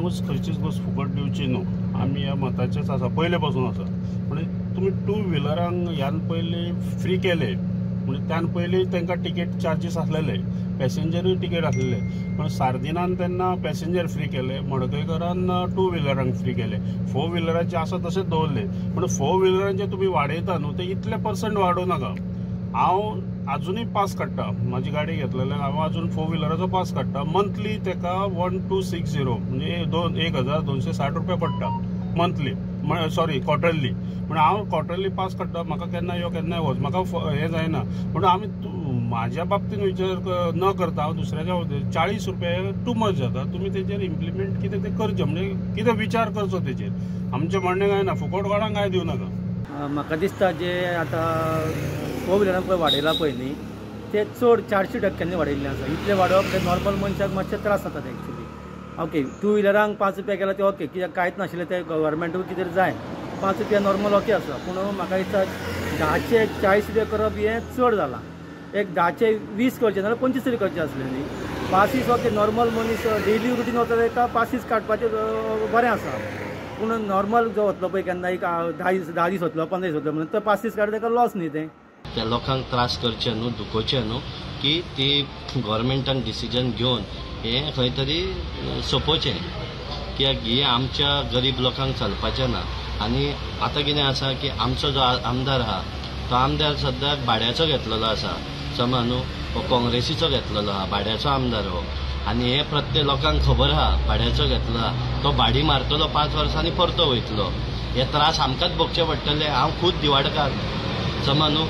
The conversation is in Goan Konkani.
कोणाकूच खंयचीच गोश्ट फुकट दिवची न्हू, आमी ह्या मताचेच आसा, पयले पासून आसा. पूण तुमी टू व्हिलरांक ह्यान पयलीं फ्री केले, म्हणजे त्यान पयलीं तांकां टिकेट चार्जीस आसलेले, पॅसेंजरूय टिकेट आसलेले, पण सार्दिनान तेन्ना पॅसेंजर फ्री केले, मडकयकरान टू व्हिलरांक फ्री केले, फोर व्हिलरांचे आसा तशेंच दवरले. पूण फोर व्हिलरांचे तुमी वाडयता न्हू, ते इतले पर्संट वाडोवं नाका. हांव आजुनूय पास काडटा, म्हाजी गाडी घेतलेल्यान हांव अजून फोर व्हिलराचो पास काडटा. मंथली ताका 1260 म्हणजे 1260 रुपया पडटा मंथली, सॉरी क्वॉर्टरली. पूण हांव क्वॉर्टरली पास काडटा, म्हाका केन्ना यो केन्नाय वच, म्हाका हें जायना. पूण आमी म्हाज्या बाबतीन विचार न करता हांव दुसऱ्याच्या बाबतीन 40 रुपया टू मच जाता. तुमी तेजेर इम्प्लिमेंट कितें तें करचें, म्हणजे कितें विचार करचो तेजेर. आमचें म्हणणें कांय ना, फुकट कोणाक कांय दिवं नाका. म्हाका दिसता जे आतां फोर व्हिलरांक पळय वाडयला पळय न्ही, ते चड 400% वाडयल्लें आसा. इतलें वाडोवप ते नॉर्मल मनशाक मातशें त्रास जातात एक्चुली. ओके, टू व्हिलरांक 5 रुपया केला ते ओके, कित्याक कांयच नाशिल्लें ते गव्हर्मेंटूय कितें जाय, 5 रुपया नॉर्मल ओके आसा. पूण म्हाका दिसता 10चे 40 रुपया करप हें चड जालां. एक 10चे 20 करचें नाल्यार 25 तरी करचें आसलें न्ही. पासीस ओके, नॉर्मल मनीस डेली रुटीन वता ताका पासीस काडपाचें बरें आसा. पूण नॉर्मल जो वतलो पळय केन्ना एक 10 दीस वतलो, 15 दीस वतलो म्हणून तो पासीस काडटा ताका लॉस न्ही. तें त्या लोकांक त्रास करचे न्हू, दुखोवचें न्हू, की ती गव्हर्मेंटान डिसिजन घेवन हें खंय तरी सोंपोवचें, कित्याक हें आमच्या गरीब लोकांक चलपाचें ना. आनी आतां कितें आसा की आमचो जो आमदार आहा तो आमदार सद्याक भाड्याचो घेतलेलो आसा, समज न्हू, हो काँग्रेसीचो घेतलेलो आहा, भाड्याचो आमदार हो. आनी हें प्रत्येक लोकांक खबर आहा, भाड्याचो घेतलो आहा, तो भाडी मारतलो 5 वर्सांनी परतो वयतलो. हे त्रास आमकांच भोगचे पडटले. हांव खूद दिवाडकार, समज न्हू.